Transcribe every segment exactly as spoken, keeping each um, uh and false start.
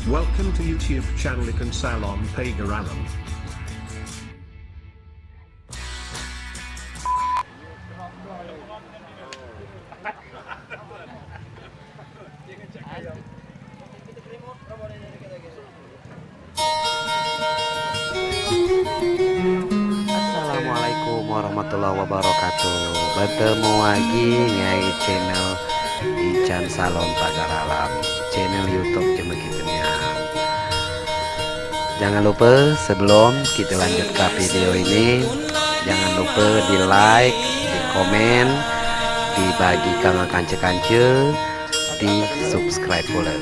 Welcome to YouTube channel Ikan Salon Pagar Alam. Assalamualaikum warahmatullahi wabarakatuh. Bertemu lagi ngai channel Ikan Salon Pagar Alam, channel YouTube Jema Kita Nian. Jangan lupa, sebelum kita lanjut ke video ini, jangan lupa di like, di komen, dibagi ke kance-kance, di subscribe pula.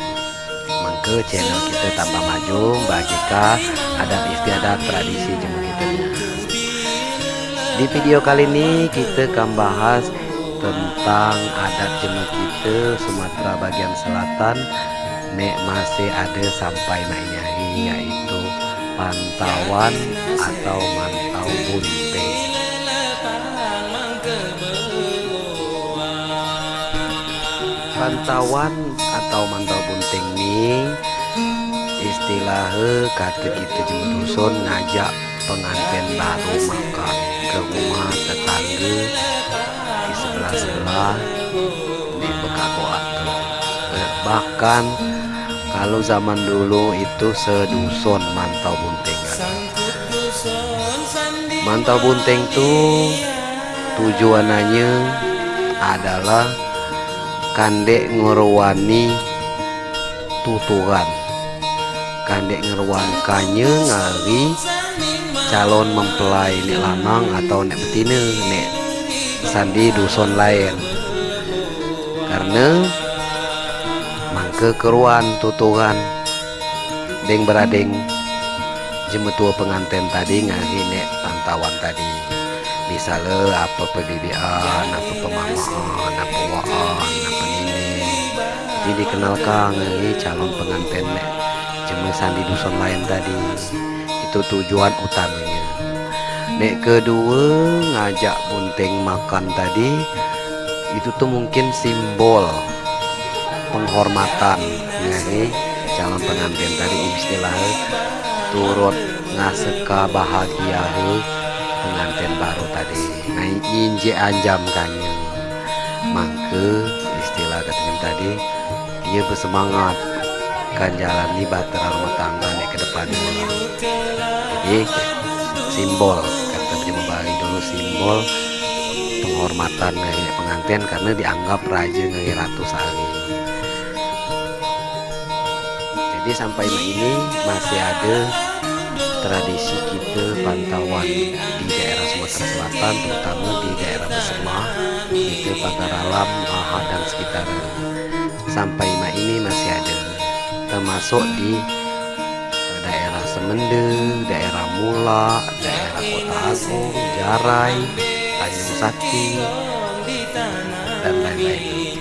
Mangka channel kita tambah maju, bagi ke adat istiadat tradisi Jema Kita Nian. Di video kali ini kita akan bahas tentang adat Jema Kita Sumatera bagian selatan, nek masih ada sampai mak ini hari, yaitu pantauan atau mantau bunting. Pantauan atau mantau bunting ni istilah kata kita jema dusun ngajak penganten baru makan ke rumah tetangga di sebelah-sebelah di pekakoan tu. Eh, bahkan kalau zaman dulu itu sedusun mantau bunting kan. Mantau bunting tu tujuannye adalah kandek ngeruani tuturan. Kandek ngeruan kanye ngari calon mempelai nek lanang atau nek betine nek sandi dusun laen. Karena mangka keruan tuturan deng beradeng jemetua penganten tadi ngari nek pantauan tadi. Misale apa pebibian, apa pemamaan, apa waan, apa nini. Jadi dikenalka ngari calon penganten nek jema sandi dusun laen tadi. Itu tujuan utamanya. Nek kedua ngajak bunting makan tadi, itu tu mungkin simbol penghormatan ngari calon penganten tadi, istilah turut ngaseka bahagia penganten baru tadi. Ngai injek anjam kanye. Mangka istilah kata tadi, ia bersemangat kan jalani bahtera rumah tangga nek ke depan. Jadi simbol kata jema bari dulu simbol penghormatan ngai penganten karena dianggap raja ngai ratu sehari. Jadi sampai mak ini masih ada tradisi kita pantauan di daerah Sumatera Selatan, terutama di daerah Besema, kita Pagar Alam, Lahad dan sekitarnya. Sampai mak ini masih ada, termasuk di daerah Semende, daerah Mula, daerah Kota Agung, Jarai, Tanjung Sati, dan lain-lain.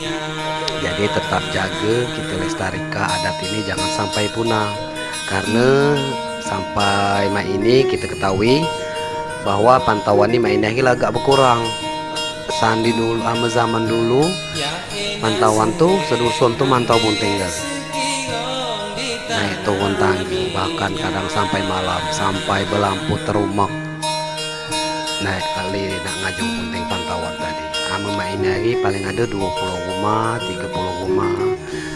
Jadi tetap jaga, kita lestarika adat ini jangan sampai punah. Karena sampai mak ini kita ketahui bahwa pantauan ni mak ini agak berkurang. Sandi dulu, ama zaman dulu, pantauan tu, sedusun tu mantau bunting kan. Naik turun tangga, bahkan kadang sampai malam, sampai belampu terumak. Naik kali nak ngajung bunting pantauan tadi. Ama mak ini hari paling ada dua puluh rumah, tiga puluh rumah.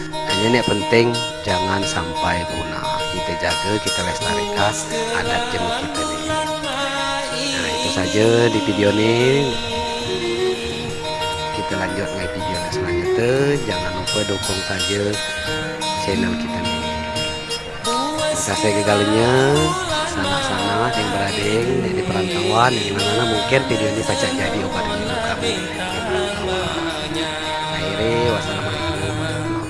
Hanya nek penting jangan sampai punah. Kita jaga, kita lestarika adat jema kita ni. Nah, itu saja di video ni. Kita lanjut ngai video selanjutnya. Jangan lupa dukung saja channel kita ni. Kasih ke galanya, sanak-sanak yang berading di perantauan, di mana-mana mungkin video ini pacak jadi obat untuk kamu di perantauan. Akhiri, wassalamualaikum warahmatullahi wabarakatuh.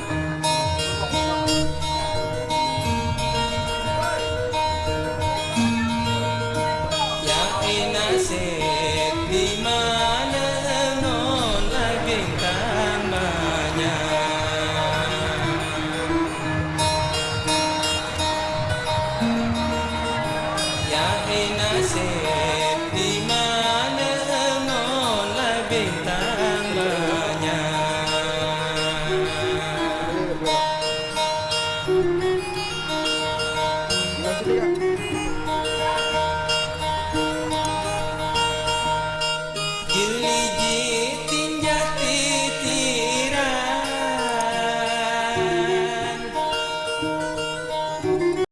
Iya.